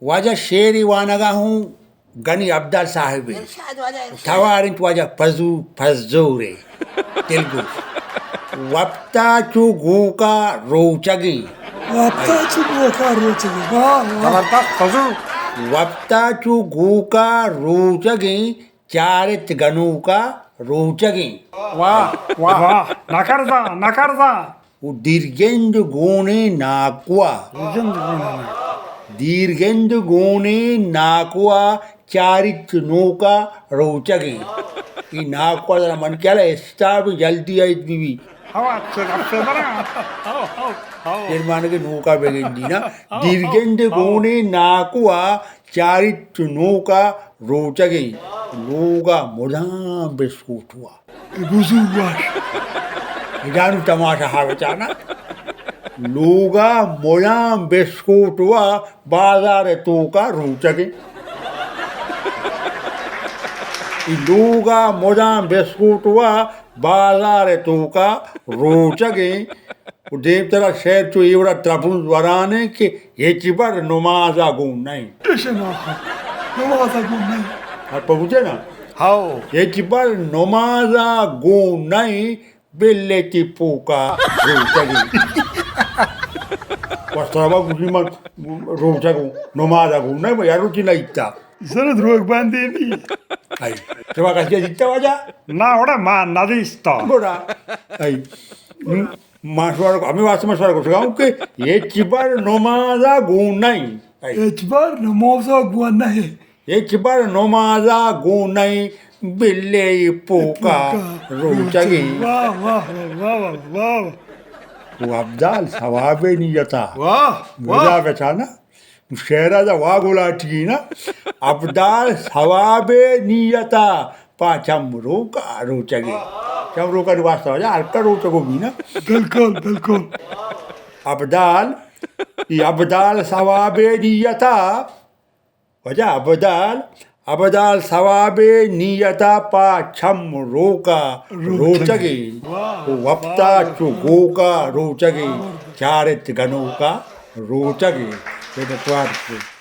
واجہ شعرے وانگا ہوں گنی عبدال صاحب ءِ۔ ارشاد واجہ، ارشاد۔ توار انت واجہ پزو پزورے۔ دلگوش۔ وپتا چو گوکا روچگیں۔ وپتا چو گوکا روچگیں۔ واہ، واہ۔ زبردست پزو۔ وپتا چو گوکا روچگیں، چارت گنوکا روچگیں۔ واہ، واہ۔ واہ۔ نکرزا، نکرزا۔ و دیرگند گونیں ناکوا۔ دیرگند گونیں ناکوا۔ دیرگند گونیں ناکوا چاریت نوکا روچگیں۔ ای ناکوا ذرا من خیال اسٹاپ جلدی آیت بی بی۔ ہوا، چہ گپے برا۔ ہو، ہو، ہو۔ پھر مان کے نوکا بگندی نا۔ ہو، ہو، دیرگند ہو۔ گونیں ناکوا چاریت نوکا روچگیں۔ لوگا مدام بسکوٹ وا۔ بزو واش۔ جانو تماشا ہا بچانا۔ لوگا مدام بسکوٹ وا بازار توکا روچگیں۔ ای لوگا مدام بسکوٹ وا بازار توکا روچگیں۔ و دیمترا شعر چو اے وڑا ترپنز ورانیں کہ ہچبر نمازا گون نئیں۔ اشنا نمازا گون نئیں۔ ہر پہ بوجے نا؟ ہاؤ۔ ہچبر نمازا گون نئیں، بلے تی پوکا روچگیں۔ واسطہ با گوشی من روچگوں، نمازا گون نئیں، من یا روچی نہ ایتا۔ زر دروگ باندے نی۔ آئی۔ شما کسی دیتا واجہ؟ نا، اوڑا ما نہ دیستا۔ گوڑا۔ آئی۔ مشورہ کو، ہمیں واسطے مشورہ کو سکاؤں کہ ہچبر نمازا گون نئیں۔ ہچبر نمازا گون نئیں۔ ہچبر نمازا گون نئیں، بلے پوکا پوکا روچگیں۔ واہ، واہ، واہ، واہ، واہ۔ و ابدال ثواب نیتا۔ واہ، واہ۔ مزا بچانا۔ شعرا دا وا گلاٹی نا۔ ابدال ثواب نیتا پا چم روکا روچگیں۔ چم روکا نی واسطہ واجہ ہلکا روچگو بی نا۔ بالکل، بالکل۔ ابدال، ای ابدال ثواب نیتا۔ واجہ ابدال، ابدال ثواب نیتا پا چم روکا روچگیں۔ روچگیں۔ واہ، و وپتا واہ، چو گوکا روچگیں۔ واہ۔ چارت گنوکا روچگیں۔ یہ تو توار کو۔